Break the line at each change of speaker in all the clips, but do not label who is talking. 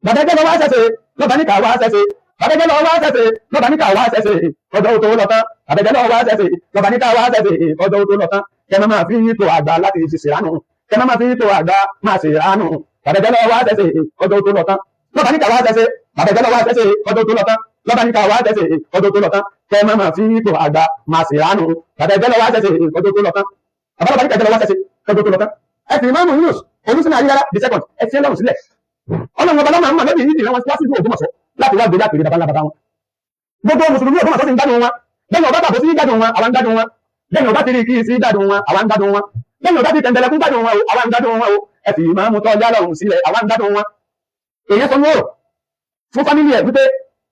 Bàbá ẹgbẹ́ lọ wá ṣẹ̀ṣẹ̀, lọ́ba ní ká wá ṣẹ̀ṣẹ̀. Bàbá ẹgbẹ́ lọ wá ṣẹ̀ṣẹ̀, lọ́ba ní ká wá ṣẹ̀ṣẹ̀. Ọjọ́ tó lọ tán. Bàbá ẹgbẹ́ lọ wá ṣẹ̀ṣẹ̀, lọ́ba ní ká wá ṣẹ̀ṣẹ̀. Ọjọ́ tó lọ tán. Kẹ́ máa fi ipò àgbà láti fi ṣèrànù. Kẹ́ máa fi ipò àgbà máa ṣèrànù. Bàbá ẹgbẹ́ lọ wá ṣẹ̀ṣẹ̀, ọjọ́ tó lọ tán. Lọ́ba ní ká wá ṣẹ̀ṣẹ̀. Bàbá ẹgbẹ́ lọ wá ṣẹ̀ṣẹ̀, ọjọ́ tó lọ tán. Lọ́ba ní ká wá ṣẹ̀ṣẹ̀, ọjọ́ tó lọ tán. Kẹ́ máa fi ipò àgbà máa ṣèrànù. Bàbá ẹgbẹ́ lọ wá ṣẹ̀ṣẹ̀, ọjọ́ tó lọ tán. Bàbá lọ́ba ní ká ẹgbẹ́ lọ wá ṣẹ̀ṣẹ̀, ọjọ́ tó lọ tán. Ẹ fi Ìmáàmù Yunus Olùsínà Ayélujára the second, ẹ fi ẹlọ́run sílẹ̀. Ọlọ́run ọba lọ́mọ àmọ́ lẹ́bi yìí ìran wọn wá sí ìlú Ògbómọ̀ṣọ́ láti wá gbé lápèrè baba ńlá baba wọn. Gbogbo mùsùlùmí Ògbómọ̀ṣọ́ sì ń gbádùn wọn. Lẹ́yìn ọba bàbá sí gbádùn wọn, àwa ń gbádùn wọn. Lẹ́yìn ọba tìrì kì í sí gbádùn wọn, àwa ń gbádùn wọn. Lẹ́yìn ọba ti tẹ̀ǹtẹ̀lẹ̀kún gbádùn wọn o, àwa ń gbádùn wọn o. Ẹ fi ìmáàmù tọ́ yálọ̀run sílẹ̀, àwa ń gbádùn wọn. Èyí sọ ní ọ̀rọ̀ fún family ẹ̀ wípé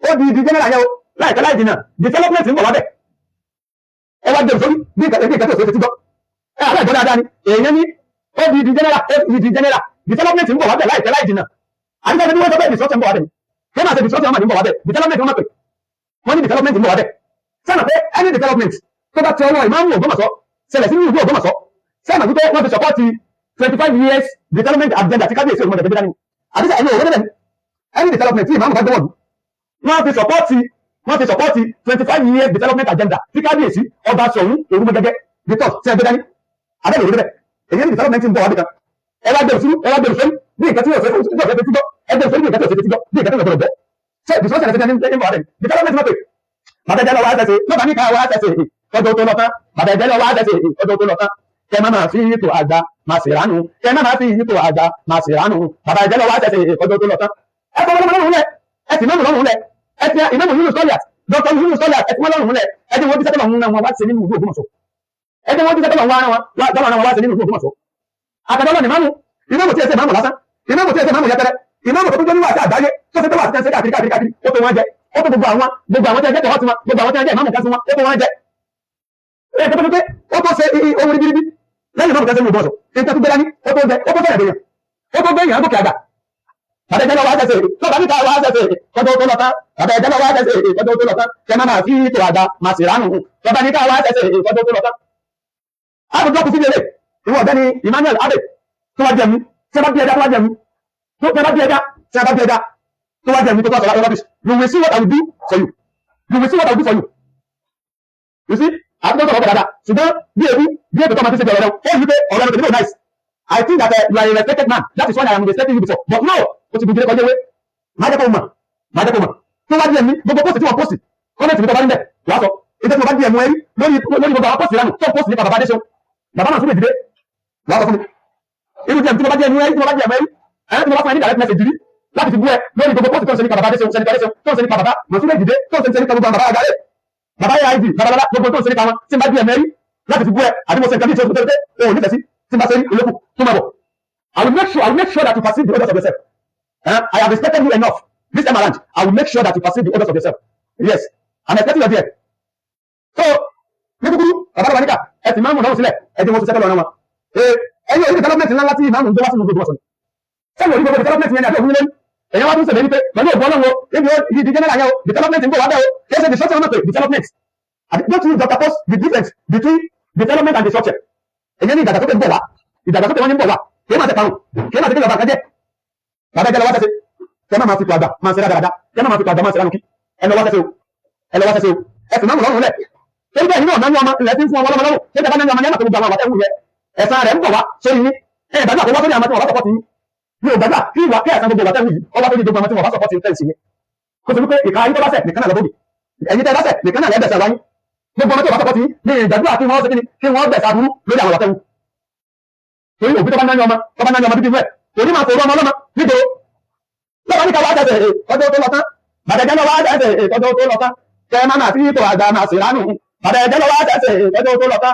ó di di general yẹn o, láìpẹ́ láì jìnnà development ń bọ̀ wá bẹ̀. Ẹ wá jẹun sórí bí nǹkan bí nǹkan tó ṣe ti gbọ́. Ẹ àbẹ́ ìgbọ́ dáadáa ni èèyàn ní ó di di general, ó di di general, development ń bọ̀ wá bẹ̀ láìpẹ́ láì jìnnà. Àdúgbò ní wọ́n sọ pé destruction ń bọ̀ wá bẹ̀ ni. Kí máa ṣe destruction máa ní bọ̀ wá bẹ̀, development wọ́n máa pè. Wọ́n ní development ń bọ̀ wá bẹ̀. Sẹ́nà pé any development tó bá ti ọwọ́ ìmáàmù Ògbómọ̀ṣọ́ ṣẹlẹ̀ sínú ìlú Ògbómọ̀ṣọ́, sẹ́nà wípé wọ́n fi support 25 years development agenda tí kábíyèsí Ògbómọ̀ṣọ́ gbé dání. Àdúgbò ẹ̀yin òwò débẹ̀ ni any development tí ìmáàmù bá gbọ́wọ́ lù, wọ́n fi support 25 years development agenda tí kábíyèsí ọba Ṣọ̀ún Òrùmọ̀gẹ́gẹ́ the third tí ẹ gbé dání. Abẹ́lẹ̀ òwò débẹ̀, èyí ní development ń bọ̀ wá bí kan. Ẹ wá gbẹ̀rù sínú, ẹ wá gbẹ̀rù sórí bí nǹkan tí yóò ṣe tí yóò ṣe tí gbọ́. Ẹ gbẹ̀rù sórí bí nǹkan tí yóò ṣe tí gbọ́, bí nǹkan tí yóò gbọ́dọ̀ gbọ́. Ṣé destruction ẹ̀sẹ̀ ní ń bọ̀ wá bẹ̀? Development mọ̀ pé bàbá ẹ̀jẹ̀ lọ wá ṣẹ̀ṣẹ̀, lọ́ba ní ká wá ṣẹ̀ṣẹ̀, ọjọ́ tó lọ tán. Bàbá ẹ̀jẹ̀ lọ wá ṣẹ̀ṣẹ̀, ọjọ́ tó lọ tán. Kẹ má máa fi ipò àgbà máa ṣèrànù. Kẹ má máa fi ipò àgbà máa ṣèrànù. Bàbá ẹ̀jẹ̀ lọ wá ṣẹ̀ṣẹ̀, ọjọ́ tó lọ tán. Ẹ fọwọ́ lọ́mọ lọ́rùn lẹ̀, ẹ sì mọ́mù lọ́rùn lẹ̀. Ẹ fi ìmáàmù Yunus Soliat, Dr. Yunus Soliat, ẹ fi wọ́n lọ́rùn lẹ̀. Ẹ jẹ́ wọ́n bí sẹ́tọ̀ lọ́rùn wọn wá sí nínú ìlú Ògbómọ̀ṣọ́. Ẹ jẹ́ wọ́n bí sẹ́tọ̀ lọ́rùn wọn wá sí nínú ìlú Ògbómọ̀ṣọ́. Àtàdọ́lọ́ ni máàmù, ìmáàmù tí ẹ ṣe máàmù lásán, ìmáàmù tí ẹ ṣe máàmù yẹpẹrẹ, ìmáàmù tó tún jẹ́ níwà àti àgbáyé tó ṣe tó wà sí ẹsẹ̀ káàkiri káàkiri káàkiri, ó tó wọn jẹ, ó tó gbogbo àwọn tí ẹ jẹ́ tọ̀wọ́ sí wọn, gbogbo àwọn tí ẹ jẹ́ ìmáàmù kan sí wọn, ó tó wọn jẹ. Ẹ tó tó pé ó tó ṣe ohun ribiribi lẹ́yìn ìmáàmù kan sí Ògbómọ̀ṣọ́, nǹkan tó gbé dání, ó tó jẹ, ó tó fẹ́rẹ̀ dèèyàn, ó tó gbé èèyàn gòkè àgbà. Bàbá ẹ̀jẹ̀ lọ wá ṣẹ̀ṣẹ̀, lọ́ba níta wá ṣẹ̀ṣẹ̀, kọjọ́ tó lọ tán. Bàbá ẹ̀jẹ̀ lọ wá ṣẹ̀ṣẹ̀, kọjọ́ tó lọ tán. Kẹ má máa fi ipò àgbà máa sì ránù. Lọ́ba níta wá ṣẹ̀ṣẹ̀, kọjọ́ tó lọ tán. Àbùdó kù sí ilé ìwọ ọ̀gbẹ́ni Emmanuel Abe tó wá jẹun, tí a bá bí ẹja tó wá jẹun, tó tí a bá bí ẹja, tí a bá bí ẹja tó wá jẹun, tó tó sọ̀rọ̀ rubbish, you will see what I will do for you. You will see what I will do for you. You see, àti tó sọ̀rọ̀ ọ̀pọ̀ dáadáa, ṣùgbọ́n bí ewu bí ètò tó máa ti ṣe bí ọ̀rọ̀ rẹ̀, ó rí pé ọ̀rọ̀ rẹ̀ tèmi náà nice. I think that you are a respected man. That is why I am respecting you before. But no, o ti gbìyànjú kọjá ewé. Má jẹ́ kó mọ̀, má jẹ́ kó mọ̀. Tó wá díẹ̀ mi, gbogbo post tí wọ́n post, comment mi tó bá níbẹ̀, wàá sọ. Ìjẹ́ tí mo bá díẹ̀ mú ẹrí lórí gbogbo àwọn post ìlànà tó post nípa bàbá Adéṣeun. Bàbá náà tún lè dìde. Wàá sọ fún mi. Irú díẹ̀ tí mo bá díẹ̀ mú ẹrí, tí mo bá díẹ̀ mú ẹrí, ẹ̀ tí mo bá fún ẹ ní direct message rí láti fi bú ẹ lórí gbogbo post tó ń ṣe nípa bàbá Adéṣeun, Senator Adéṣeun, tó ń ṣe nípa bàbá Mọ̀súlẹ̀ dìde, tó ń ṣe nípa gbogbo àwọn bàbá Àgbáyé, bàbá AID, babalọlá, gbogbo tó ń ṣe nípa wọn, tí n bá díẹ̀ mẹ́rí láti fi bú ẹ, àbí mo ṣe nǹkan bí ìṣòro tó tẹ́ o ò nífẹ̀ẹ́ sí, tí n bá ṣe rí olókù tó máa bọ̀. I will make sure that you perceive the odours of yourself. Eh? I have respected you enough. This time around, I will make sure that you perceive the odours of yourself. Yes, I'm expecting your dear. So, ní kúkúrú, bàbá bàbá níkà, ẹ fi máàmù náà sílẹ̀, ẹ jẹ́ wọn ṣiṣẹ́ tọ́lọ̀ wọn. Ẹ̀yin orí development ńlá ńlá tí ìmáàmù ń gbé wá sí gbogbo ọ̀sán. Sẹ́yìn orí gbogbo development yẹn ni àbí òfin lẹ́nu. Èyàn wá tún sẹ̀lẹ̀ wípé pẹ̀lú ògbọ́n náà wo, ibi ìdí general yẹn o, development ń bọ̀ wá bẹ́ẹ̀ o, kì í ṣe destruction náà pé development. Don't you juxtapose the difference between development and destruction? Èyàn ní ìdàgbàsókè ń bọ̀ wá, ìdàgbàsókè wọn ní ń bọ̀ wá, kì í máa ṣe parun, kì í máa ṣe kí lọ́ba kan jẹ́. Bàbá ẹjẹ lọ wá ṣẹṣẹ, kẹ má máa fi kọ àgbà máa ṣe dáadáa, kẹ má máa fi kọ àgbà máa ṣe lánàá kí ẹ lọ wá ṣẹṣẹ o, ẹ lọ wá ṣẹṣẹ o, ẹ sì máa mú lọ́rùn lẹ̀. Torí bẹ́ẹ̀ nínú ọ̀nà ní ọmọ ilẹ̀ tí ń fún ọmọ ọlọ́mọ lọ́rùn, ṣé ìjọba náà ní ọmọ ní ẹ̀mà tó gbogbo àwọn àwàtẹ́wù yẹ ẹ̀san rẹ̀ ń bọ̀ wá sórí yín. Ẹ ìgbàgbọ́ àkọ́wá sórí àwọn tí wọ́n bá support yín. Mi ò gbàgbà kí ìwà kí ẹ̀san gbogbo àwàtẹ́wù yìí ọwá sórí gbogbo àwọn tí wọ́n bá support yín fẹ́ǹsì yín. Kò sí wípé ìka ayé tó bá ṣẹ̀ nìkan náà lọ́bọ̀dì. Ẹ̀yin tẹ́ bá ṣẹ̀ nìkan náà lẹ́bẹ̀ẹ́sẹ̀ wáyé. Gbogbo ọmọ tí wọ́n bá support yín ní ìgbàdúrà kí wọ́n ṣe kí ni kí wọ́n bẹ̀sẹ̀ aburú lórí àwọn àwàtẹ́wù. Torí òbí tó bá náà ní ọmọ tó bá náà ní ọmọ bíbí fẹ́ òní máa fòrò ọmọ ọlọ́mọ nígboro. Lọ́ba ní ká wá tẹ̀sẹ̀ ọjọ́ tó lọ tán. Bàbá ẹ̀jẹ̀ lọ wá tẹ̀sẹ̀ ọjọ́ tó lọ tán. Kẹ má máa fi ipò àgbà máa sì ránù. Bàbá ẹ̀jẹ̀ lọ wá tẹ̀sẹ̀ ọjọ́ tó lọ tán.